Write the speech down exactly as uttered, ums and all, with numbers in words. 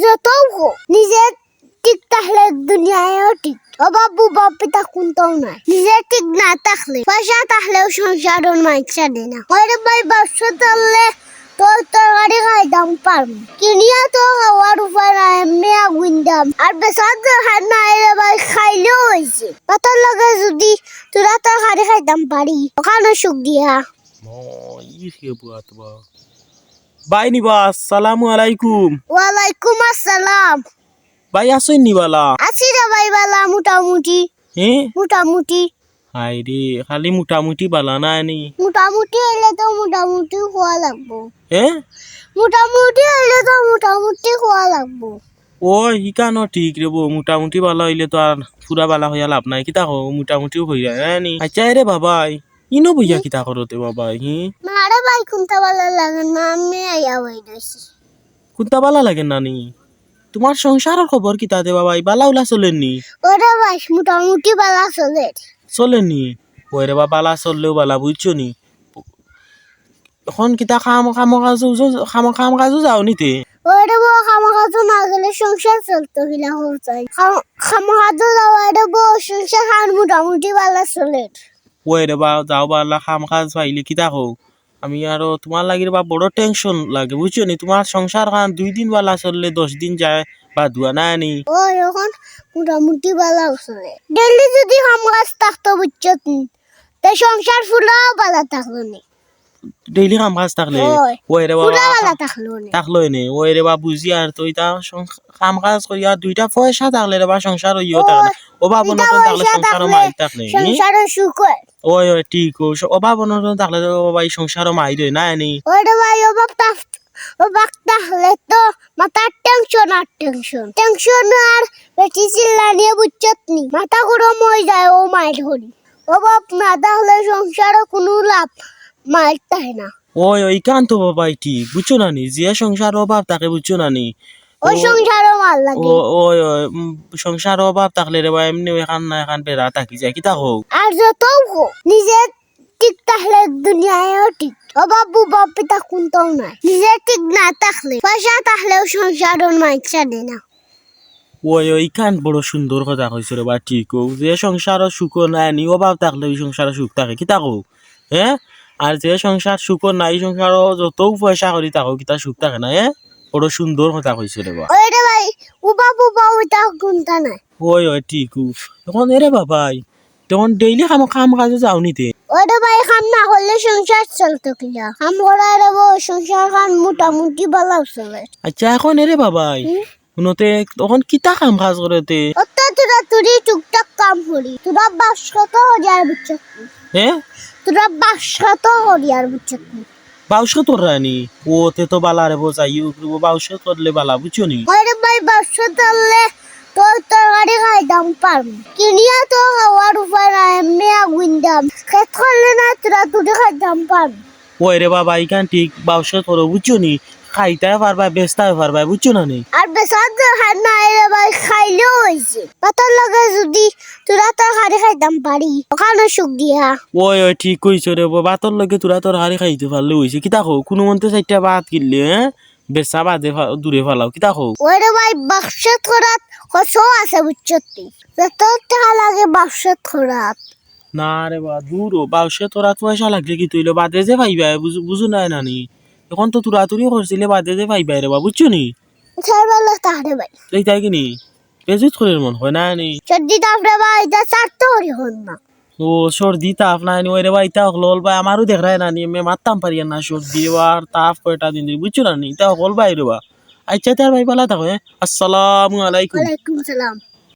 যতউ কও, নিজে ঠিক থাকলে দুনিয়ায়ও ঠিক। অভাব অভাব পিতা কুন্তাও নাই। নিজে ঠিক না থাকলে, পয়সা থাকলেও সংসারর মাইনষে দেয় না। ওরে ভাই, ব্যবসা চললে তো তরকারি খাইতাম পারমু। কিনিয়া তো খাওয়ার উপায় নাই, এমনে আগুইন দাম। আর বেচার দরকার নাই রে ভাই, খাইলেও অইছে। ভাতর লগে যুদি থুড়া তরকারি খাইতাম পারি, অখানও শুক্রিয়া। ও, ই কে বুয়া তো বা। ভাই নি বা, আসসালামু আলাইকুম। ওয়ালাইকুম আসসালাম। ভাই, আছইন নি বালা? আছি রে ভাই বালা, মোটামুটি। হে? মোটামুটি। হায় রে, খালি মোটামুটি বালা নায় নি? মোটামুটি অইলে তো মোটামুটি কওয়া লাগবো। হে? মোটামুটি অইলে তো মোটামুটি কওয়া লাগবো। ও, ইখানও ঠিক রে বা, মোটামুটি বালা অইলে তো আর পুরা বালা কইয়া লাভ নাই। কিতা কও, মোটামুটিউ কইরা, হে নি? আইচ্ছা, এরে বাবা, ইনো বইয়া কিতা করো তে বাবা, হি? না রে ভাই, কুন্তা বালা লাগে না, আমি আইয়া বই রইছি। কুন্তা বালা লাগে না নি? তুমার সংসারর খবর কিতা দে বাবা, বালা উলা চলের নি? ওরে ভাই, মোটামুটি বালা চলের। চলের নি? ওরে বা, বালা চললেও বালা, বুঝছো নি? অখন কিতা কাম, কাম কাজো, কাম, কাম কাজো যাও নি তে? ওরে বা, কাম কাজো না গেলে সংসার চলতো কিলা, কও চাই? কাম, কাম কাজো যাওয়ারে বা, সংসার খান মোটামুটি বালা চলের। ওই রে বা, যাও বালা কাম কাজ পাইলে কিতা কও? আমি আরো তুমার লাগি রে বা বড় tension লাগে, বুঝছো নি? তুমার সংসার খান দুই দিন বালা চললে দশ দিন যায় বাদুয়া, না নি? ওই অখন মোটামুটি বালা চলে। Daily যুদি কাম কাজ থাকতো, বুঝছো নি? তে সংসার পুরাও বালা থাকলো নি। Daily কাম কাজ থাকলে? ওই। ওই রে বাবা, পুরা বালা থাকলো নি। থাকলো নি। ওই রে বা, বুঝি আর তো ইতা সং-, কাম কাজ করিয়া দুইটা পয়সা থাকলে রে বা, সংসার অইও থাকে না। ওই। অভাব অনটন থাকলে সংসারও মাইর থাকে না। সংসারও সুখ অয়। ওই, ওই, ঠিক, ওই স-, অভাব অনটন থাকলে তো বাবা, ই সংসারও মাইর অয় না, নি? ওরে ভাই, অভাব থাক-, অভাব থাকলে তো মাথার tension আর tension। Tension আর বেটি চিল্লানিয়ে, বুঝছত নি? মাথা গরম অই যায় অউ মাইর করি। অভাব না থাকলে সংসারও কুনু লাভ মাইর থাকে না। ওই, ওই, ইখান তো বাবা, ঠিক, বুঝছো না নি? যে সংসারো অভাব থাকে, বুঝছো না নি? ওই ও, সংসারও মার লাগে। ও, ওই, ওই, উম, সংসারো অভাব থাকলে রে বা, এমনেও এখান না এখান বেড়া থাকি যায়, কিতা কও? আর যতউ কও, নিজে ঠিক থাকলে দুনিয়ায়ও ঠিক। অভাব অভাব পিতা কুন্তাও নাই। নিজে ঠিক না থাকলে, পয়সা থাকলেও সংসারর মাইনষে দেয় না। ওই, ওই, ইখান বড় সুন্দর কথা কইছো রে বা, ঠিক। ও যে সংসারো সুখ নাই নি, অভাব থাকলে ওই সংসারো সুখ থাকে, কিতা কও? হে? আর যে সংসার সুখ নাই, ওই সংসারো যতউ পয়সা করি থাকো, কিতা সুখ থাকে না, হে? বড় সুন্দর কথা কইছো রে বা। ওই রে ভাই, অভাব অভাব ইতা কুন্তা নাই। ওই, ওই, ঠিক। ও, অখন এরে বাবাই, তখন daily কাম, কাম কাজো যাও নি তে? ওরে ভাই, কাম না করলে সংসার চলতো কিলা? কাম করার অউ সংসার খান মোটামুটি বালা চলে। আইচ্ছা, অখন এরে বাবাই, হুম? হুনো তে, অখন কিতা কাম কাজ করো তে? অত থুড়া থুড়ি টুকটাক কাম করি। থুড়া বাউশ খেতো করি আর, বুঝছত নি? হে? থুড়া বাউশ খেতো করি আর, বুঝছত নি? বাউশ খেত কররায় নি? ও, তে তো বালা রে বা, যাই হউক রে বা, বাউশ খেত করলে বালা, বুঝছো নি? ওরে ভাই, বাউশ খেত করলে তো তরকারি খাইতাম পারমু। কিনিয়া তো খাওয়ার উপায় নাই, এমনে আগুইন দাম। খেত করলে না, থুড়া থুড়ি খাইতাম পারমু। ওই রে বাবা, ইখান ঠিক, বাউশ খেত করো, বুঝছো নি? খাইতায় পারবায়, বেচতায় পারবায়, বুঝছো না নি? আর বেচার দরকার নাই রে ভাই, খাইলেও অইছে। ভাতর লগে যুদি থুড়া তরকারি খাইতাম পারি, অখানও শুকরিয়া। ওই, ওই, ঠিক কইছো রে বা, ভাতর লগে থুড়া তরকারি খাইতে পারলে অইছে। কিতা কও, কুনুমন্তে চাইরটা ভাত কিনলে, হে? বেচা বাদে ফা-, দূরে ফালাও, কিতা কও? ওরে ভাই, বাউশ খেত করাত কষ্ট আছে, বুঝছত নি? যত টেকা লাগে বাউশ খেত করাত। না রে বা, দূর অ, বাউশ খেত করাত পয়সা লাগলে কিতা অইলো, বাদে যে পাইবায়, বুঝ-, বুঝো নায় না নি? অখন তো থুড়া থুড়ি করছিলে, বাদে যে পাইবায় রে বা, বুঝছো নি? খেয়ে ভালা থাক রে ভাই। এই তাই কি নি? বেজুত করির মনো অয় না নি? সর্দি তাপ রে ভাই, ইতা ছাড়তো করি অয় না। ও, সর্দি তাপ নায় নি, ওই রে ভাই, ইতা অকল ভাই, আমারও দেখরায় না নি, আমি মাততাম পারিয়ার না, সর্দি রে বা, আর তাপ কয়টা দিন ধরি, বুঝছো না নি? ইতা অকল ভাই রে বা। আইচ্ছা, তে আর ভাই, ভালা থাকো, হে? আসসালামু আলাইকুম। ওয়ালাইকুম সালাম।